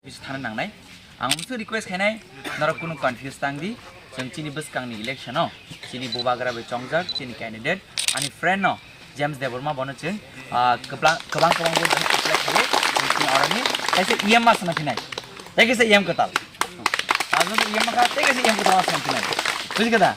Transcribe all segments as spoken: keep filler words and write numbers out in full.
Bisa thana nangnai. Ang mungsa request khainai, norok kunu confuse tang di. Chwng chini bwskangni election o chini bubagra bai chongjak, chini candidate, ani friend no, James Debbarma, bono chwng, ah, kwbla-, kwbang kwbang vote bai apply khaio. Chwng chini oroni kaisa E M ma sana phinai. Tei kaisa E M kwtal. Abo E M ma kha, tei kaisa E M kwtal ma sana phinai. Buji kha da?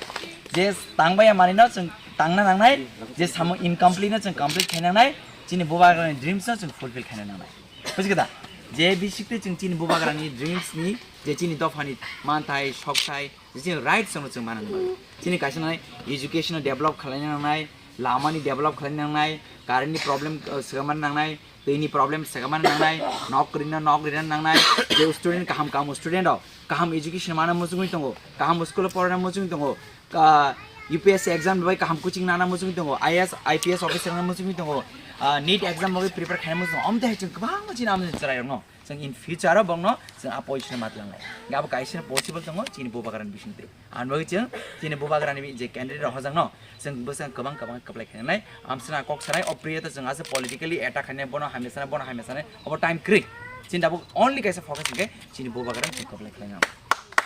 Je tang baya manwi no chwng tangna nangnai, je samung incomplete no chwng complete khaina nangnai, chini bubagrani dreams no chwng fulfill khaina nangnai. Buji kha da? Je bisingtwi chwng chini bubagrani dreams ni, je chini dophani manthai, sokthai, je chini rights no chwng mana nangnai. Chini kaisa nangnai education no develop khlaina nangnai, lama ni develop khlaina nangnai, current ni problem, uh, swkang mana nangnai, twi ni problem swkang mana nangnai, nok kwrwi no nok rina nangnai, je student kaham kaham student rok kaham education mana muchungwi tongo, kaham school o porna muchungwi tongo, ka-, U P S C exam bai kaham coaching nana muchungwi tongo, I A S, I P S officer na muchungwi tongo, ah, NEET exam bai prepare khaina muchung, omte hai chwng kwbangma chini amni chwrairokno chwng in future o bongno chwng a position matlangnai. Abo kaisa possible tongo chini bubagrani bisingtwi. Ang bagwi chwng chini bubagrani bi-, je candidate rok hojakno chwng bwsang kwbang kwbang kwplai khainai. Amswkno kok sanai, o Priya to chwng asa politically attack khainai, bono hamya sanai, bono hamya sanai, obo time kwrwi. Chini tabuk only kaisa focus hwnkhe chini bubagrani chwng kwplai khlainai.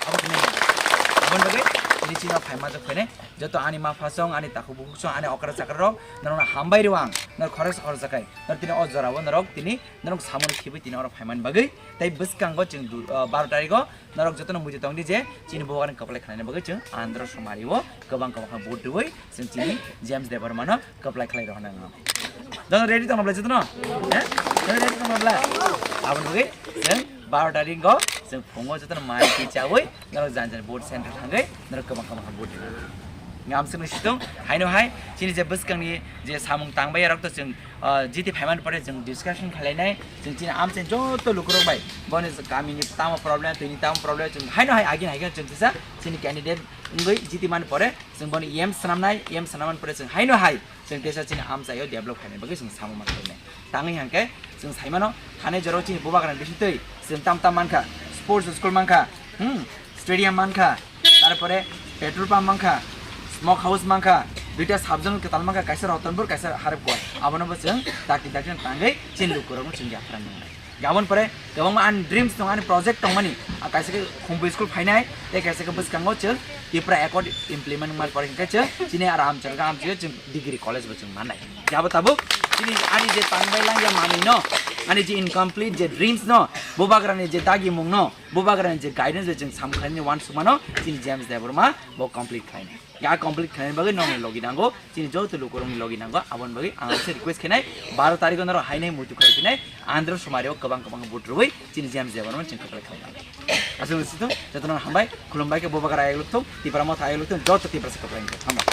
Abo khe nini. Aboni bagwi tini chini phaima jok phainai. Joto ani ma phasong, ani takhuk bukhuk song, ani okra chakra rok, norokno hambai rw ang. Norok khoroksa khoroksa khai. Norok tini o jorao norok tini norok samung khibwi tini oro phaimani bagwi. Tei bwskango chwng du-, ah, baro tarikh o norok jotono muitu tongdi je chini bubagrani kwplai khlaina bagwi chwng Andhra Somari o kwbang kwbang khe vote rwui chwng chini James Debbarma no kwplai khlai rwna nango. Jono ready tongna bla jotono? Eh? Jono ready tongna bla? Aboni bagwi chwng baro tarikh o chwng phungo jotono mai twi chaui norok jan jan vote center thangwi norok kwbang kwbang khe vote rwna. Ngamswkni situng haino hai chini je bwskangni je samung tangbai rok to chwng, ah, jiti phaimani pore chwng discussion khlainai, chwng chini amchaini joto lukurok bai boni kamini tamo problem, twini tamo problem, chwng haino hai agin hai chwng kisa chini candidate wngwi jiti mani pore chwng boni E M swnamnai, E M swnamani pore chwng haino hai chwng teisa chini amchaio develop khainai bagwi chwng samung mankhai nai. Tangwi hwnkhe chwng saimano, thani jorao chini bubagrani bisingtwi chwng tam tam mankha, sports school mankha, hmm, stadium mankha, tarpore petrol pump mankha, smoke house mankha, duita sub zone kwtal mankha, kaisa Ratanpur, kaisa Haripur. Abono bo chwng dakti dakti tangwi chini lukurokno chwng yapharang nangnai. Aboni pore kwbangma ani dreams tongo, ani project tongmani. Ah, kaisa khe Khumpui school phainai, tei kaisa khe bwskango chwng Tipra Accord implement wngmani pore hwnkhe chwng chini aram chwng, aram chwng, chwng degree college bo chwng mannai. Abo tabuk chini ani je tangbai langya manwi no, ani je incomplete je dreams no, bubagrani je dagimung no, bubagrani je guidance bai chwng samkhaini wansukmano chini James Debbarma bo complete khlainai. Ya complete khlainani bagwi nokni logi nango, chini joto lukurokni logi nango, aboni bagwi ang se request khainai, baro tarikh o norok hainai muitu khlai phinai, Andhra Somari o kwbang kwbang vote rwui chini James Debbarma chwng kwplai khlainai. Aswk situ jotono hambai, khulumbai khe bubagra ayok lukthung, Tipra Motha ayok lukthung, joto Tiprasa kwplai wngkha. Hambai.